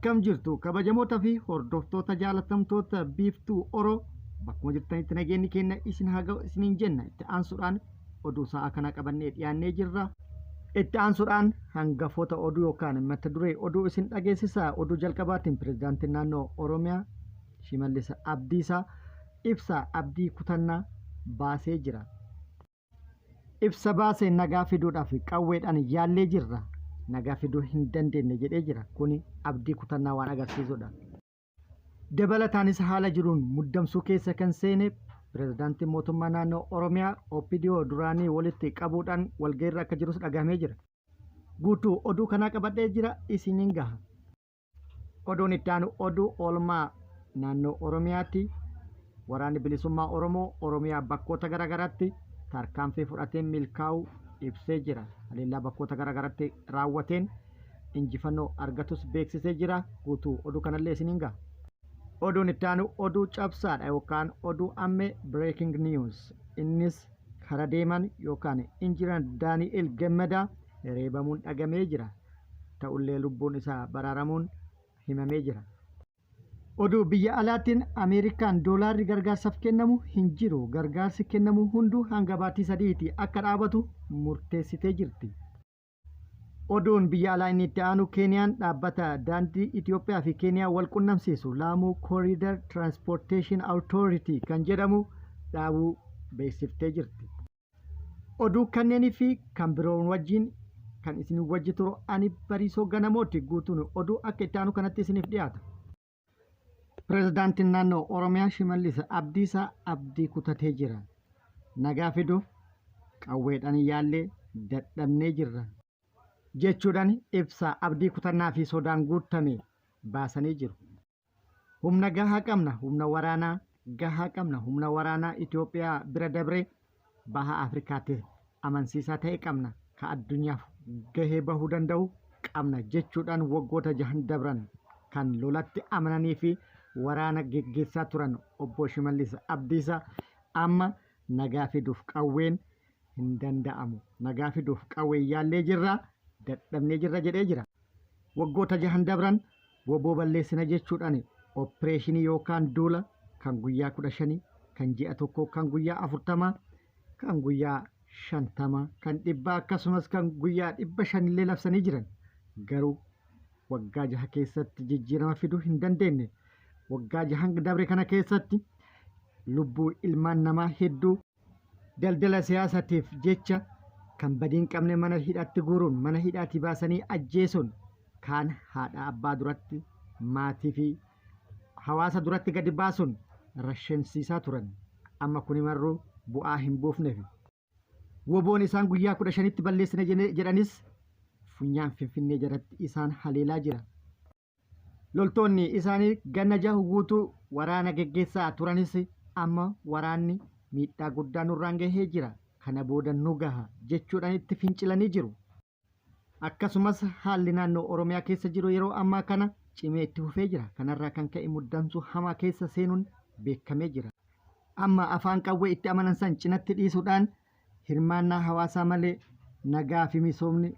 Akkam jirtu kabajamoota fi hordoftoota jaalatamtoota Biiftuu Oro, bakkuma jirtanitti nageenyi keenya isin haa ga'u isiniin jenna. Itti aansuudhaan oduu sa'a kana qabannee dhiyaannee jirra. Itti aansuudhaan hangafoota oduu yookaan mata duree oduu isin dhageessisa. Oduu jalqabaatiin pirezidaantiin naannoo Oromiyaa Shimallis Abdiisaa ibsa abdii kutannaa baasee jira. Ibsa baaseen nagaa fiduudhaaf qawweedhaan yaallee jirra, nagaa fiduu hin dandeenye jedhee jira. Kuni abdii kutannaa waan agarsiisudha. Dabalataanis haala jiruun muddamsuu keessa kan seene pirezidaantiin mootummaa naannoo Oromiyaa OPDO duraanii walitti qabuudhaan walgahiirra akka jirus dhagahamee jira. Guutuu oduu kanaa qabadhee jira isiniin gaha. Oduun itti aanu oduu oolmaa naannoo Oromiyaati. Waraanni Bilisummaa Oromoo Oromiyaa bakkoota garaagaraatti tarkaanfii fudhateen milkaa'uu ibsee jira. Haleellaa bakkoota garaagaraatti raawwateen injifannoo argatus beeksisee jira. Guutuu oduu kanallee isiniin gaha. Oduun itti aanu oduu cabsaadha yookaan oduu ammee, breaking news. Innis kara deeman yookaan Injiinar Daani'el Gammadaa reebamuun dhagamee jira. Ta'ullee lubbuun isaa baraaramuun himamee jira. Oduu biyya alaatiin Ameerikaan doolaarri gargaarsaaf kennamu hin jiru. Gargaarsi kennamu hunduu hanga baatii sadiiti akka dhaabatu murteessitee jirti. Oduun biyya alaa inni itti aanu Keeniyaan dhaabbata daandii Itoophiyaa fi Keeniyaa wal qunnamsiisu Laamuu Corridor Transportation Authority kan jedhamu dhaabuu beeksiftee jirti. Oduu kanneenii fi kan biroon wajjin kan isin wajji turu ani Bariisoo Ganamooti. Guutuun oduu akka itti aanu kanatti isiniif dhiyaata. Pirezidaantiin naannoo Oromiyaa Shimallis Abdiisaa abdii kutatee jira. Nagaa fiduuf qawweedhaan yaallee dadhabnee jirra, jechuudhaan ibsa abdii kutannaa fi sodaan guutame baasanii jiru. Humna gahaa qabna, humna waraanaa gahaa qabna, humna waraanaa Itoophiyaa bira dabree baha Afrikaatti amansiisaa ta'e qabna, ka addunyaaf gahee bahuu danda'u qabna jechuudhaan waggoota jahan dabran kan lolatti amananii fi waraana geggeessaa turan obbo Shimallis Abdiisaa amma nagaa fiduuf qawween hin danda'amu. Nagaa fiduuf qawween yaallee jirra, dadhabnee jirra jedhee jira. Waggoota jahan dabran wbo balleessina jechuudhaan oppireeshinii yookaan duula kan guyyaa 15, kan ji'a tokkoo, kan guyyaa 40, kan guyyaa 50, kan 100 akkasumas kan guyyaa 500 illee labsanii jiran. Garuu waggaa jaha keessatti jijjiirama fiduu hin dandeenye. Waggaa jahan dabre kana keessatti lubbuu ilmaan namaa hedduu daldala siyaasatiif jecha kan badii hin qabne mana hidhaatti guuruun, mana hidhaatii baasanii ajjeesuun, kaan haadha abbaa duratti, maatii fi hawaasa duratti gadi baasuun rashansiisaa turan. Amma kuni marruu bu'aa hin buufnefi. Woboon isaan guyyaa 15tti balleessina jedhanis funyaan Finfinnee jalatti isaan haleelaa jira. Loltoonni isaanii ganna jahu guutuu waraana geggeessaa turanis amma waraanni miidhaa guddaa nurraan gahee jira, kana booda nu gaha jechuudhaan itti fincilanii jiru. Akkasumas haalli naannoo Oromiyaa keessa jiru yeroo ammaa kana cimee itti fufee jira. Kanarraa kan ka'e muddamsuu hamaa keessa seenuun beekamee jira. Amma afaan qawwee itti amanan san cinatti dhiisuudhaan hirmaannaa hawaasaa malee nagaa fi misoomni.